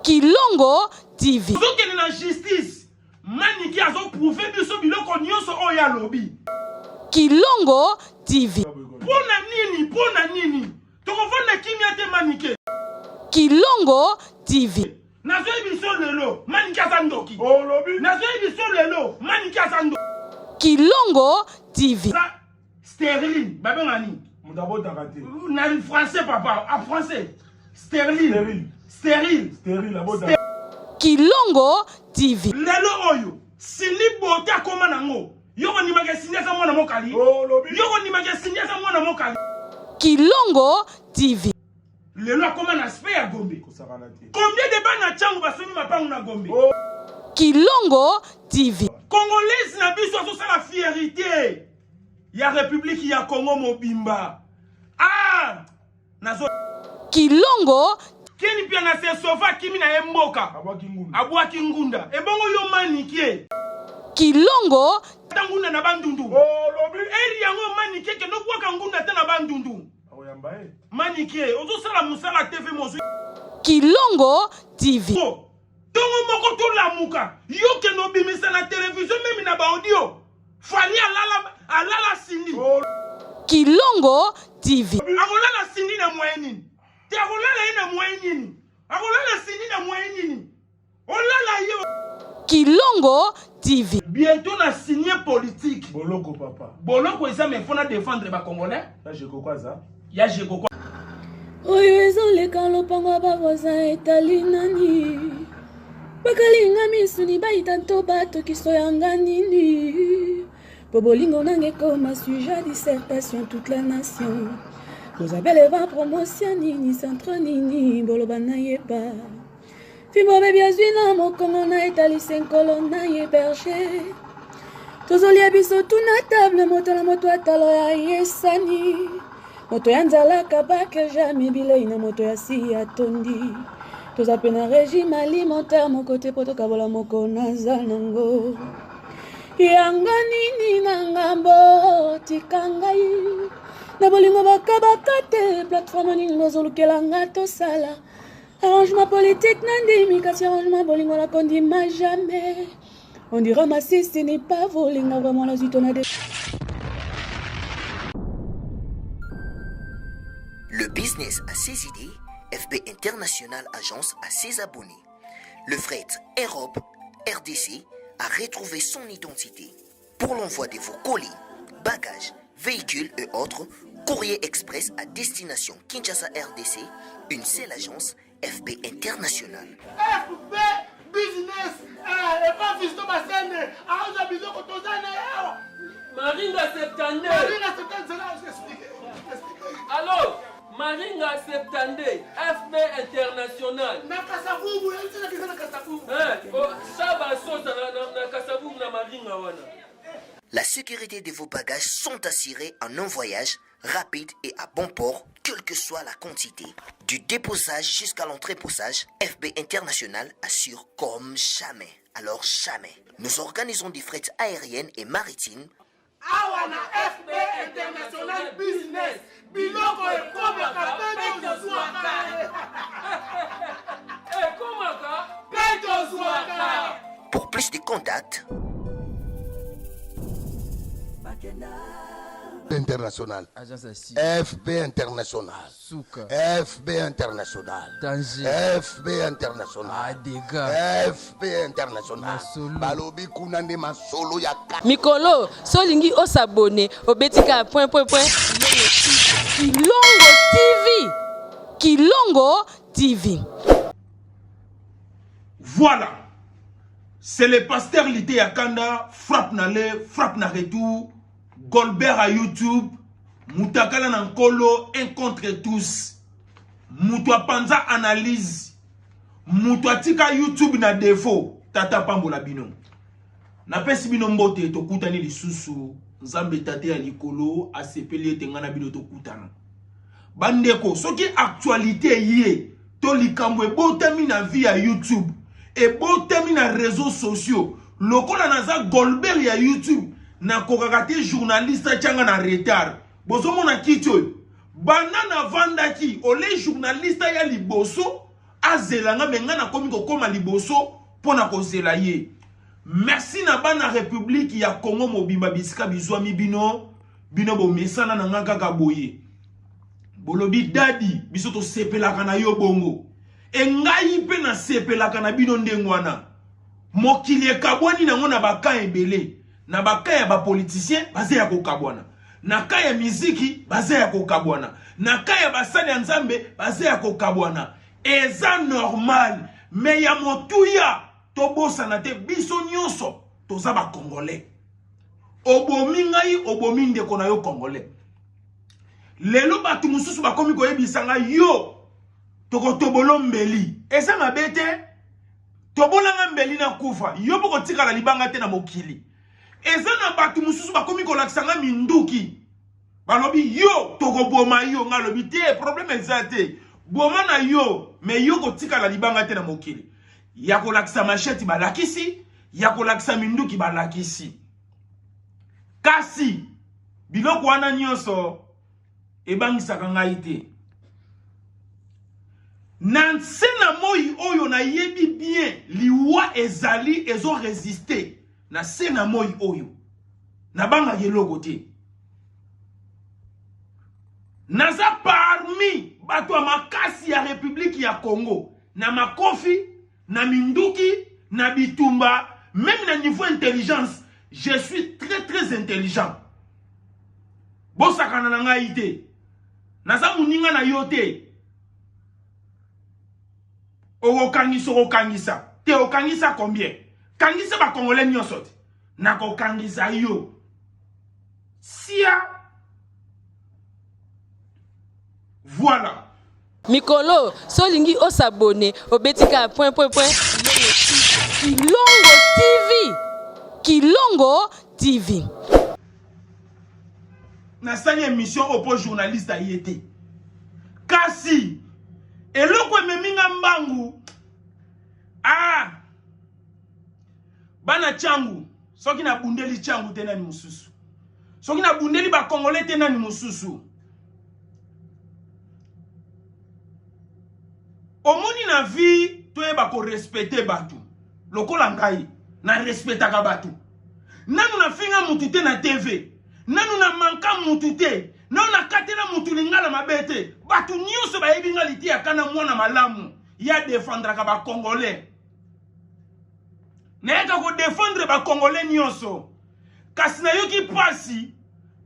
Kilongo TV. Tozokende na justice. Maniki azo prouver biso biloko nyonso oyo alobi. Kilongo TV. Mpo na nini? Mpo na nini? Tokovanda kimia te Manike. Kilongo TV. Nazoyebi biso lelo Manike aza ndoki. Olobi. Nazoyebi biso lelo Manike aza ndoki. Kilongo TV. Sterling babenga nini? Moto abotaka te. Na français papa, a français. Sterling. Stérile. Stérile. Stérile abotaka. Kilongo TV. Lelo oyo Cindy beauté akoma nango. Yo kondimaka Cindy aza mwana mokali. Olobi. Yo kondimaka Cindy aza mwana mokali. Kilongo TV. Lelo akoma na aspect ya Gombe. Kosakana te. Combien de bana Tshangu basombi mapangu na Gombe? Oh. Kilongo TV. Congolaise na biso azosala fierité ya République ya Congo mobimba. Ah! Nazo Kilongo Ken Mpiana se sauva akimi na ye mboka. Abwaki ngunda. Abwaki ngunda. Ebongo yo Manikie. Kilongo Ata ngunda na Bandundu. Olobi. Eri yango Manikie kende obwaka ngunda ata na Bandundu. Akoyamba ye. Manikie ozosala mosala TV mozwi. Kilongo TV. Oh, tongo moko tolamuka yo kende obimisa na television meme na ba audio Fally alala alala Cindy. Oh. Kilongo TV. Akolala Cindy na moyen nini? Te akolala ye na moyen nini? Akolala Cindy na moyen nini? Olala ye. Kilongo TV. Bientôt na signer politique. Boloko papa. Boloko eza mais faut na défendre ba congolais. Ya Jekoko aza. Ya Jekoko. Oyo ezoleka lopango ya ba voisin etali nani? Bakalinga misuni bayita nto batokiso yanga nini? Po bolingo nanga ekoma sujet dissertation toute la nation. Bozabele ba promotion nini centre nini boloba nayeba. Fimbo bebi azwi na mokongo na etalisi nkolo na ye berger. Tozolia biso tuna table moto na moto atalo ya yesani. Moto ya nzala kabake jamais bilei na moto ya si atondi. Toza pe na régime alimentaire moko te po tokabola moko naza nango. Yango nini na ngambo tika ngai na bolingo bakabaka te plateforme nini bozolukela nga tosala arrangement politique na ndimi kasi arrangement bolingo nakondima jamais. On dira masisi ni pas volinga vraiment nazwi tona de. Le business a ses idées, FB International Agence a ses abonnés. Le fret Europe RDC a retrouvé son identité. Pour l'envoi de vos colis, bagages, véhicules et autres, courrier express à destination Kinshasa RDC, une seule agence FB International. FB Business eh, epa Fiston Basende aza biloko toza na ye awa. Maringa 72. Maringa 72 zela explique. Allo Maringa 72 FB International. Na Kasavubu, yebisa na kisa na Kasavubu. Eh, oh, Saba Sosa na, na, na Kasavubu na Maringa wana. La sécurité de vos bagages sont assurées en un voyage rapide et à bon port, quelle que soit la quantité. Du déposage jusqu'à l'entreposage, FB International assure comme jamais. Alors jamais. Nous organisons des frais aériennes et maritimes. Awa na FB International Business, biloko ekomaka mpe tozwaka. Ekomaka mpe tozwaka. Pour plus de contacts, International. FB International. Suka. FB International. Danger. FB International. Ah, dégâts. FB International. Masolo. Balobi kuna nde masolo ya ka. Mikolo so olingi osabone obeti kaka point point point Kilongo TV. Kilongo TV. Voilà. C'est le pasteur Lité Akanda, frappe na le, frappe na retour, Goldberg à YouTube, Mutakala na Nkolo, un contre tous. Mutu apanza analyse. Mutu atika YouTube na défaut. Tata pambola bino. Napesi bino mbote tokutani lisusu. Nzambe tate ya likolo asepeli ete nga na bino tokutana. Bandeko, soki actualité ye to likambo ebotami na vie ya YouTube, ebotami na réseaux sociaux, lokola naza Goldberg ya YouTube, nakokaka te journaliste atianga na retard. Bozomona kiti oyo banda navandaki ole journaliste ya liboso. Azela nga mais nga nakomi kokoma liboso mpo na kozela ye. Merci na bana Republique ya Congo mobimba bisika bizwami bino bino bomesana na nga kaka boye. Bolobi dadi biso tosepelaka na yo bongo. E ngai mpe nasepelaka na bino ndenge wana. Mokili ekabwani nango na ba camp ebele. Na ba camp ya ba politiciens baza ya kokabwana. Na camp ya miziki baza ya kokabwana. Na camp ya basali ya Nzambe baza ya kokabwana. Eza normal mais ya motuya tobosana te biso nyonso toza ba congolais. Obomi ngai obomi ndeko na yo congolais. Lelo bato mosusu bakomi koyebisa ngai yo tokotobolo mbeli. Eza mabe te. Tobolanga mbeli na kufa. Yo mpo kotikala libanga te na mokili. Eza na bato mosusu bakomi kolakisa nga minduki. Balobi yo tokoboma yo nga alobi te problème eza te. Boma na yo mais yo kotikala libanga te na mokili. Ya kolakisa machette balakisi, ya kolakisa minduki balakisi. Kasi biloko wana nyonso ebangisaka ngai te. Na nse na moi oyo nayebi bien liwa ezali ezo resister na se na moi oyo nabangaka eloko te. Naza parmi bato ya makasi ya Republique ya Congo na makofi, na minduki, na bitumba, meme na niveau intelligence, je suis très très intelligent. Bosakana na ngai te. Naza moninga na yo te. Okokangisa okokangisa te okangisa combien? Kangisa ba congolais nyonso te. Nakokangisa yo. Sia. Voilà. Mikolo, so olingi o s'abonner, obeti kaka point point point Kilongo TV. Kilongo TV. Nasali émission oyo mpo journaliste aye te. Kasi eloko ememi nga mbangu ah bana changu soki nabundeli changu te nani mosusu soki nabundeli bakongole te nani mosusu omoni na vie toyeba korespecte bato lokola ngai na respectaka bato nanu nafinga mutu te na tv nanu na manka mutu te nanu nakatela mutu lingala mabe te bato nyonso bayebi nga litiyaka na mwana malamu ya defendraka bacongolais nayaka kodefendre bacongolais nyonso kasi nayoki mpasi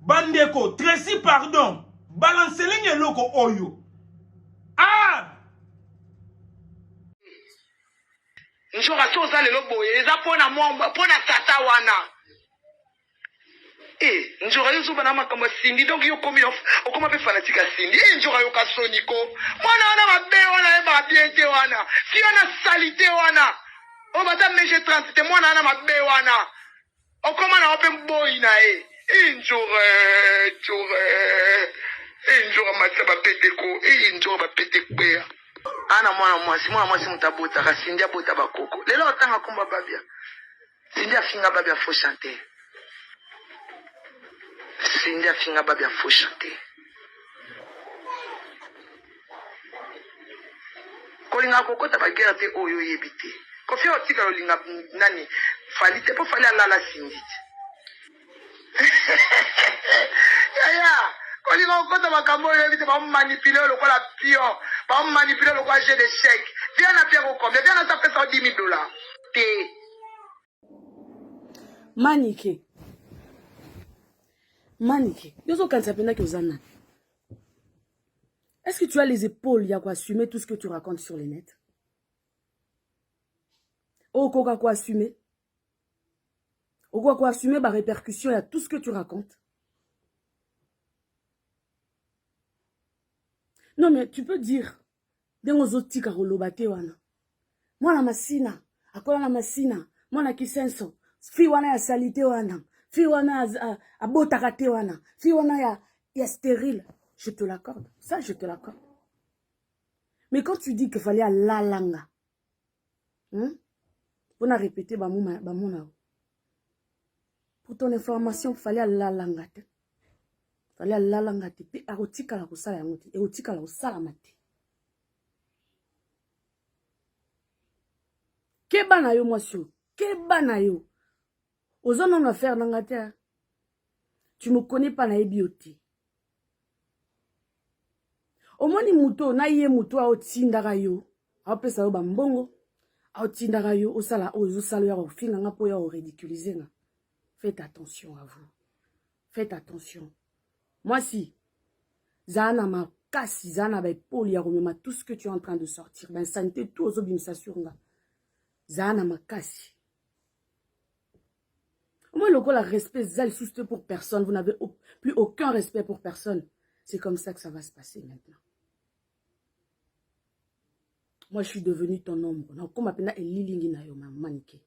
bandeko Tracy pardon balancelenga eloko oyo ah Nzoka so oza lelo boye eza pona mwa pona tata wana Eh, nzora yo zoba na makambo ya Cindy donc yo okomi okoma pe fanatique ya Cindy eh nzora yoka soni ko mwana wana mabe wana ayebaka bien te wana fi wana salite wana oyo baza mege 30 te mwana wana mabe wana okoma na yo mpe boyi na ye eh nzora nzora eh nzora matisa bapete ko eh nzora bapete kweya ana mwana mwasi mwana mwasi moto abotaka Cindy abota bakoko lelo otanga komba babia Cindy afinga babia faux chanteur. Cindy afinga babia faux chanteur. Kolinga kokota ba guerre te oyo oyebi te. Koffi otika olinga nani Fally te po Fally alala Cindy te. Yaya kolinga kokota makambo oyo oyebi te ba manipule yo lokola pion, ba manipule lokola jeu d'échec. Viens na pierre combien? Viens na sa pesa 10 000 dollars. Te. Manike Manike yo ozokanisa mpenza ke oza nani est-ce que tu as les épaules ya koassumer tout ce que tu racontes sur le net okoka koassumer okoka koassumer barépercussion ya tout ce que tu racontes non mais tu peux dire ndenge ozotika koloba te wana mwana masina akola na masina mwana kisenso fi wana ya salite wana fi wana abotaka te wana fi wana ya, ya stérile je te l'accorde ça je te l'accorde mais quand tu dis que fallait alalanga hmm? mpona répéter bamona yo pour ton information fallait alalanga te fallait alalanga te mpe akotikala kosala yango te ekotikala kosalama te. Keba na yo mwasi oyo. Keba na yo. Oza nanu affaire na nga te. Hein? Tu me connais pas nayebi yo te. Omoni moto na ye moto aotindaka yo, aopesa yo bambongo, aotindaka yo osala oyo ozosala ya kofinga nga mpo ya oridiculiser nga. Faites attention à vous. Faites attention. Mwasi, zala na makasi, zala na baepole ya komema tout ce que tu es en train de sortir. Bainsanité tout ozobimisa sur nga. Zala na makasi. Moi, lokola respect eza lisusu te pour personne. Vous n'avez plus aucun respect pour personne. C'est comme ça que ça va se passer maintenant. Moi, je suis devenu ton ombre. Nakoma pena elilingi na yo, ma manike.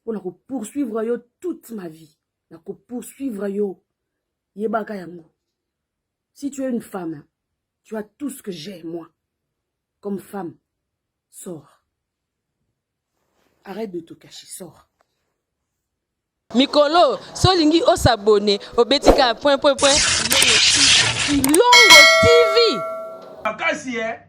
Pona ko poursuivre yo toute ma vie. Nako poursuivre yo. Yebaka yango. Si tu es une femme, tu as tout ce que j'ai, moi. Comme femme, sors. Arrête de te cacher, sors. Mikolo, so olingi o s'abonner, obeti kaka point point point Kilongo TV. Makasi eh.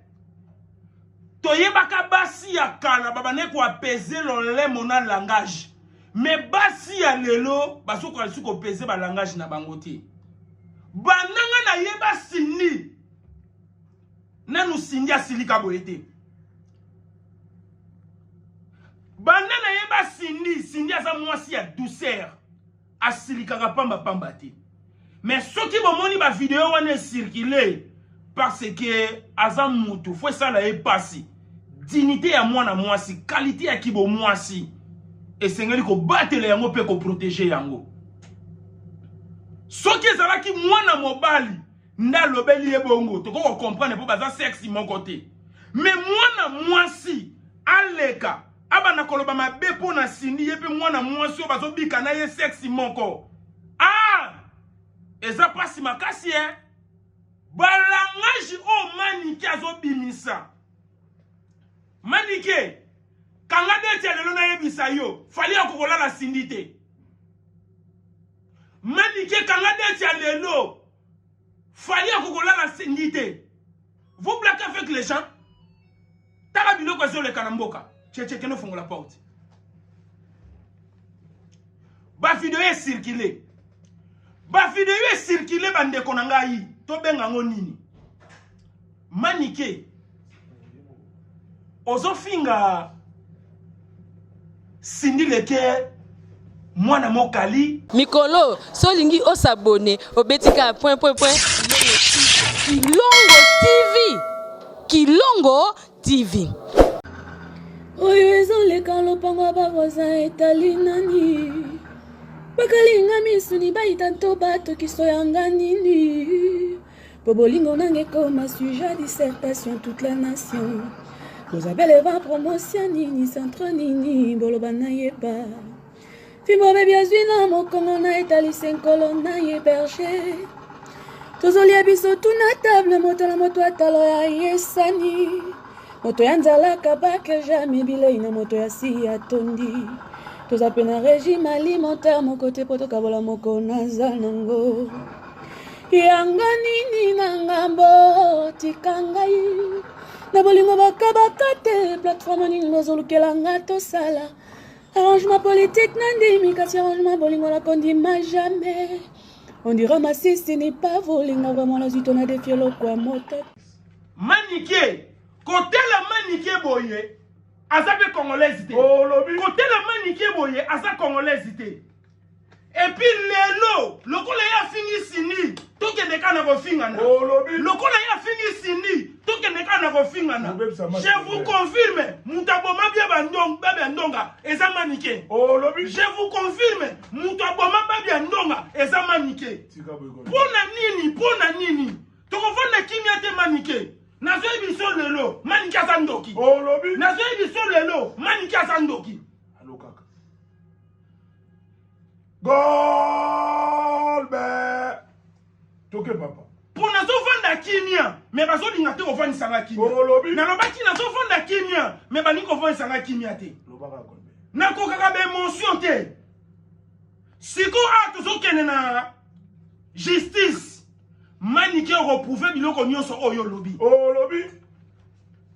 Toyebaka basi ya kala babandaki ko apaiser lolemo na langage. Mais basi ya lelo bazokoka lisusu ko apaiser ba langage na bango te. Banda nga nayeba Cindy, nanu Cindy asilika boye te. Banda nayeba Cindy, Cindy aza mwasi ya douceur, asilikaka pamba pamba te. Mais soki bomoni ba video wana ecircule parce que aza mutu fo esala ye pasi. Dignité ya mwana mwasi, qualité ya kibo mwasi esengeli kobatela yango pe koproteger yango. Soki ezalaki mwana mobali nde alobeli ye bongo, tokoki ko comprendre po baza sexe moko te. Mais mwana mwasi aleka abanda koloba mabe mpo na Cindy, ye mpe mwana mwasi oyo bazobika na ye sexe moko. Ah! Eza pasi makasi eh. Balangage oyo Manike azobimisa. Manike, kanga date ya lelo nayebisa yo, Fally akokolala Cindy te. Manike, kanga date ya lelo, Fally akokolala Cindy te. Vous blaguez avec les gens. Tala biloko ezoleka na mboka. Cheche kende fongola porte. Ba video e circuler. Ba video e circuler ba ndeko na ngai. Tobenga ngo nini? Manike. Ozofinga Cindy Leke mwana mokali. Mikolo so olingi o s'abonner obeti kaka point point point Kilongo TV Kilongo TV. Oyo ezoleka lopango ya ba voisin etali nani? Bakalinga misuni bayita nto batokiso yanga nini? Po bolingo nanga ekoma sujet dissertation toute la nation. Bozabele ba promotion nini centre nini boloba nayeba. Fimbo bebi azwi na mokongo na etalisi nkolo na ye berger. Tozolia biso tu na table moto na moto atalo ya yesani. Moto ya nzala kabake jamais bilei na moto ya si atondi. Toza pe na régime alimentaire moko te po tokabola moko naza nango. Yango nini na ngambo tika ngai na bolingo bakabaka te plateforme nini bozolukela nga tosala arrangement politique na ndimi kasi arrangement bolingo nakondima jamais on dira masisi ni pas volinga vraiment nazwi to na defi eloko ya moto. Manike kotela manike boye aza pe congolaise te. Olobi. Kotela manike boye aza congolaise te. Et puis lelo lokola ye afingi Cindy tokende kaka na kofingana. Olobi. Lokola ye afingi Cindy tokende kaka na kofingana. Obebisa match. Je vous confirme moto aboma bia bandong babi ya ndonga eza manike. Olobi. Je vous confirme moto aboma babi ya ndonga eza manike. Tika boye koleka. Pona nini? Pona nini? Tokovanda kimia te manike. Nazoyebi biso lelo manike aza ndoki. Olobi. Nazoyebi biso lelo manike aza ndoki. Alokaka. Golbe. Toke papa. Po nazovanda kimia mais bazolinga te kovandisa nga kimia. Olobi. Nalobaki nazovanda kimia mais balingi kovandisa nga kimia te. Lobaka Golbe. Nakokaka ba emotion te. Sikoyo awa tozokende na justice. Manike okoprouve biloko nyonso oyo olobi. Olobi.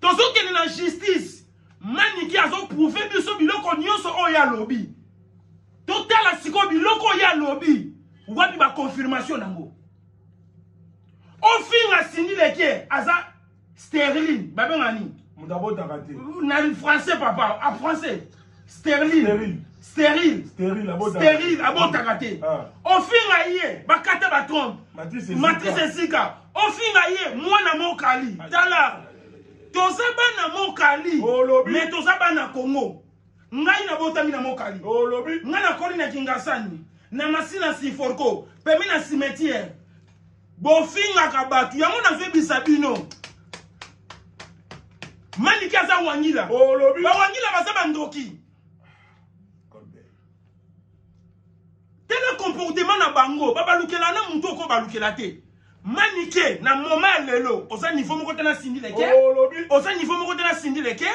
Tozokende na justice. Manike. oyo alobi. Totala sikoyo biloko oyo alobi wapi ba confirmation nango. Ofinga Cindy Leke aza Sterling babenga nini? Moto abotaka te. Na français papa, a français. Sterling. Stérile. Stérile. Stérile abotaka. Stérile abotaka te. Ah. Ofinga ye bakata ba trompe. Matrice esika. Matrice esika. Ofinga ye mwana mokali. Tala. Toza bana mokali. Olobi. Mais toza bana Congo. Ngai nabotami na mokali. Olobi. Ngai nakoli na Kingasani. Na Masina Siforco. Pemi na cimetière. Bofingaka bato yango nazoyebisa bino. Maniki aza wangila. Olobi. Bawangila baza bandoki. Tala comportement na bango, babalukela na mutu oko balukela te. Manike na moment ya lelo oza niveau moko te na Cindy Leke. Olobi. Oza niveau moko te na Cindy Leke.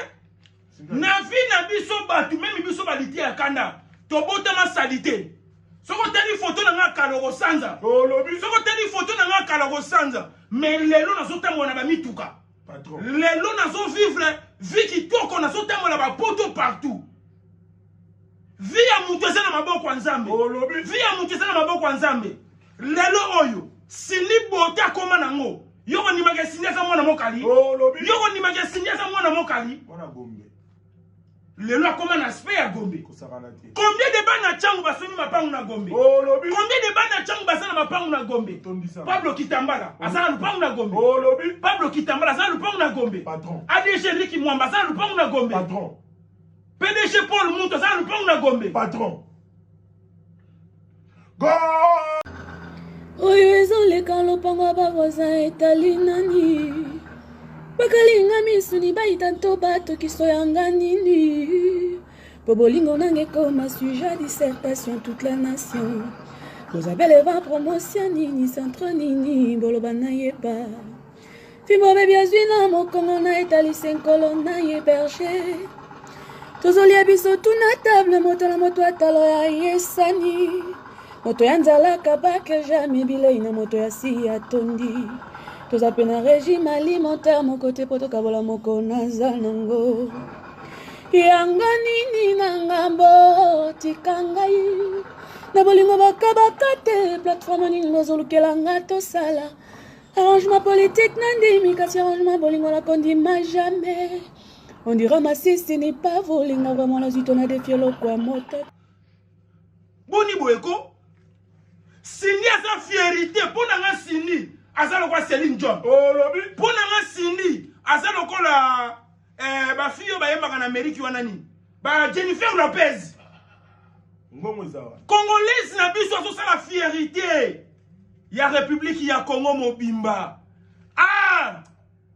Na vie na biso bato meme biso balite ya kanda tobotama salite. Soki otali photo na nga kala okosanza. Olobi. Soki otali photo na nga kala okosanza. Mais lelo nazotambola na bamituka. Patron. Lelo nazo vivre vie kitoko nazotambola ba poto partout. Vie ya moto eza na maboko ya Nzambe. Olobi. Vie ya moto eza na maboko ya Nzambe. Lelo oyo Cindy Beauté akoma nango. Yo kondimaka Cindy aza mwana mokali. Olobi. Yo kondimaka Cindy aza mwana mokali. Mwana Gombe. Lelo akoma na aspect ya Gombe. Kosakana te. Combien de bana Tshangu basombi mapangu na Gombe? Olobi. Combien de bana Tshangu baza na mapangu na Gombe? Tondisa. Pablo Kitambala aza na lupangu na Gombe. Olobi. Pablo Kitambala aza na lupangu na Gombe. Patron. ADG Ricky Mwamba aza na lupangu na Gombe. Patron. PDG Paul Muntu aza na lupangu na Gombe. Patron. Go! Oyo ezoleka lopango ya bavoisin etali nani? Bakalinga misuni bayita nto batokiso yanga nini? Po bolingo nanga ekoma sujet dissertation toute la nation. Bozabele ba promotion nini centre nini boloba nayeba. Fimbo bebi azwi na mokongo na etalisi nkolo na ye berger. Tozolia biso tuna table moto na moto atalo ya yesani. Moto ya nzala kabake jamais bilei na moto ya si atondi. Toza pe na régime alimentaire moko te po tokabola moko naza nango. Yango nini na ngambo tika ngai na bolingo bakabaka te plateforme nini bozolukela nga tosala arrangement politique nandimi kasi arrangement bolingo nakondima jamais. On dira masisi ni pa volinga vraiment nazwi to na defi eloko ya moto. Boni boye ko? Cindy aza fierité mpo na nga Cindy aza lokola Céline Dion. Olobi. Mpo na nga Cindy aza lokola eh, ba fille oyo bayembaka na Amérique wana nini? Ba Jennifer Lopez. Ngongo eza wana. Congolaise na biso azosala fierité ya République ya Congo mobimba. Ah!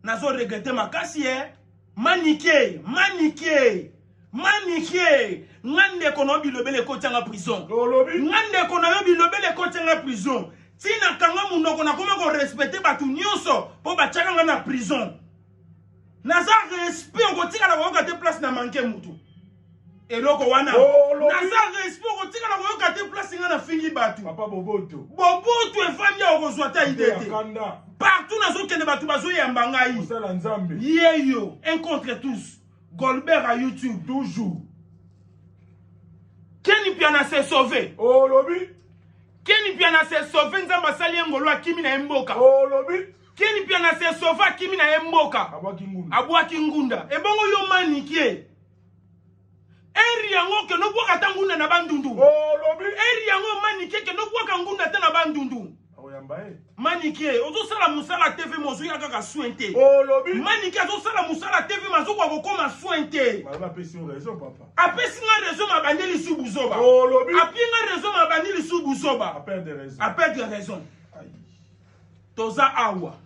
Nazo regretter makasi eh. Manike, manike. Manike, nga ndeko na yo bilobela ekoti nga prison. Olobi. Nga ndeko na yo bilobela ekoti nga prison. Tina kanga munoko na koma ko respecter batu nyonso po batiaka nga na prison. Naza respect okotikala koyoka te place na manque mutu. Eloko wana. Olobi. Naza respect okotikala koyoka te place nga na fingi batu. Papa Boboto. Boboto evandi awa okozwa ata idée te. Kanda. Partout nazokende batu bazoyamba ngai. Kosala Nzambe. Yeyo, un contre tous. Goldberg à YouTube. Toujours. Kenny Piana s'est sauvé. Olobi. Kenny Piana s'est sauvé. Nzambe asali ye ngolo akimi na ye mboka. Olobi. Kenny Piana s'est sauvé akimi na ye mboka. Abwaki ngunda. Abwaki ngunda. Ebongo yo manikie. Eri yango ke no bwaka ta ngunda na bandundu. Olobi. Eri yango manikie ke no bwaka ngunda ta na bandundu. Akoyamba ye. Manikie ozosala mosala TV mozoya kaka soin te. Olobi. Manikie azosala mosala TV mazokoka kokoma soin te. Balobi apesi yo raison papa. Apesi nga raison mabandi lisu buzoba. Olobi. Apie nga raison mabandi lisu buzoba. A perdre raison. A perdre raison. Aïe. Toza awa.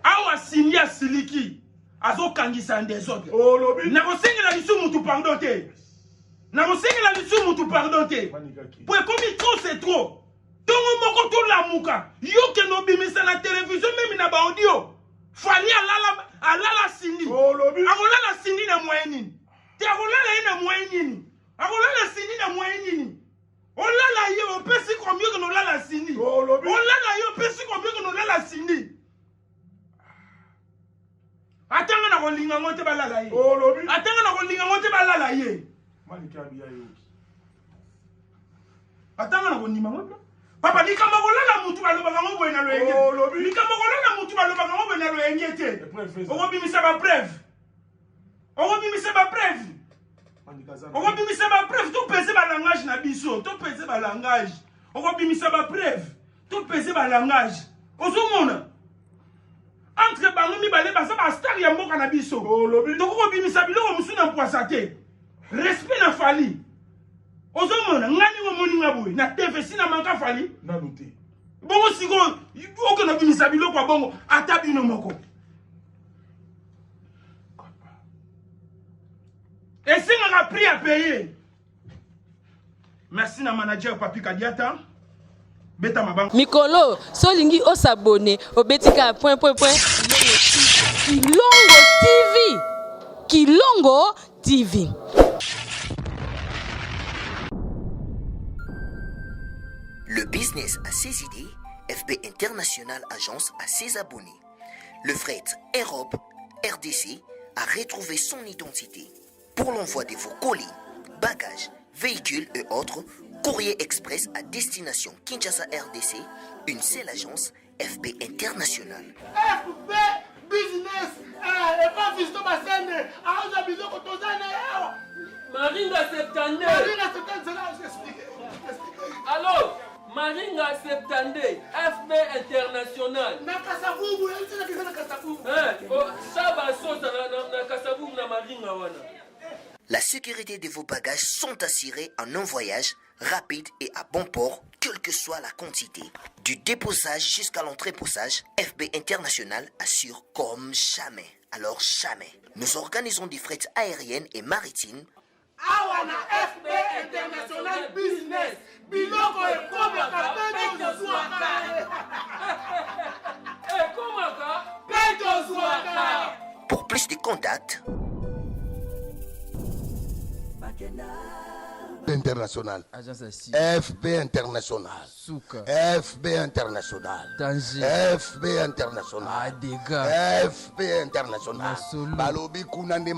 Awa Cindy asiliki. Azokangisa en désordre. Olobi. Nakosengela lisu mutu pardon te. Nakosengela lisu mutu pardon te. Manikaki. Po ekomi trop c'est trop. Tongo moko tolamuka. Yo kende obimisa na télévision meme na ba audio. Fally alala alala Cindy. Olobi. Akolala Cindy na moyen nini? Te akolala ye na moyen nini? Akolala Cindy na moyen nini? Olala ye opesi combien que nolala Cindy? Olobi. Olala ye opesi combien que nolala Cindy? Atanga na kolinga ngo te balala ye. Olobi. Atanga na kolinga ngo te balala ye. Manike abi ayoki. Atanga na kondima ngo mpe. Papa likambo kolala mutu balobaka ngo boye na loyenge. Oh, lobi. Likambo kolala mutu balobaka ngo boye na loyenge te. Epreuve eza. Okobimisa ba preuve. Okobimisa ba preuve. Manike aza na- Okobimisa ba preuve to pese ba langage na biso, to pese ba langage. Okobimisa ba preuve, to pese ba langage. Ozomona entre bango mibale baza ba star ya mboka na biso. Olobi. Tokoki kobimisa biloko mosusu na mpwasa te. Respect na Fally. Ozomona ngai ndenge omoni nga boye na TV si na manka Fally. Nanu te. Bongo sikoyo okende obimisa biloko ya bongo ata bino moko. Esengaka prix à payer. Merci na manager Papi Kadiata. Beta mabanga. Mikolo, so olingi osabone, obeti kaka point point point Kilongo TV. Kilongo TV. Le business a ses idées, FB International Agence a ses abonnés. Le fret Europe RDC a retrouvé son identité. Pour l'envoi de vos colis, bagages, véhicules et autres, courrier express à destination Kinshasa RDC, une seule agence FB International. FB Business eh, epa Fiston Masende aoza biloko toza na ye awa. Maringa 72. Maringa 72 nzela explique. Allo, Maringa 72, FB International. Na Kasavubu, yebisa na na Kasavubu. Eh, oh, Saba Sosa na, na, na Kasavubu na Maringa wana. La sécurité de vos bagages sont assurées en un voyage rapide et à bon port, quelle que soit la quantité. Du déposage jusqu'à l'entreposage, FB International assure comme jamais. Alors jamais. Nous organisons des frais aériennes et maritimes. Awa na FB International Business, biloko ekomaka mpe tozwaka. Ekomaka mpe tozwaka. Pour plus de contacts, International. Agence ya si. FB International. Suka. FB International. Danger. FB International. Ah, dégâts. FB International. Masolo. Balobi kuna nde.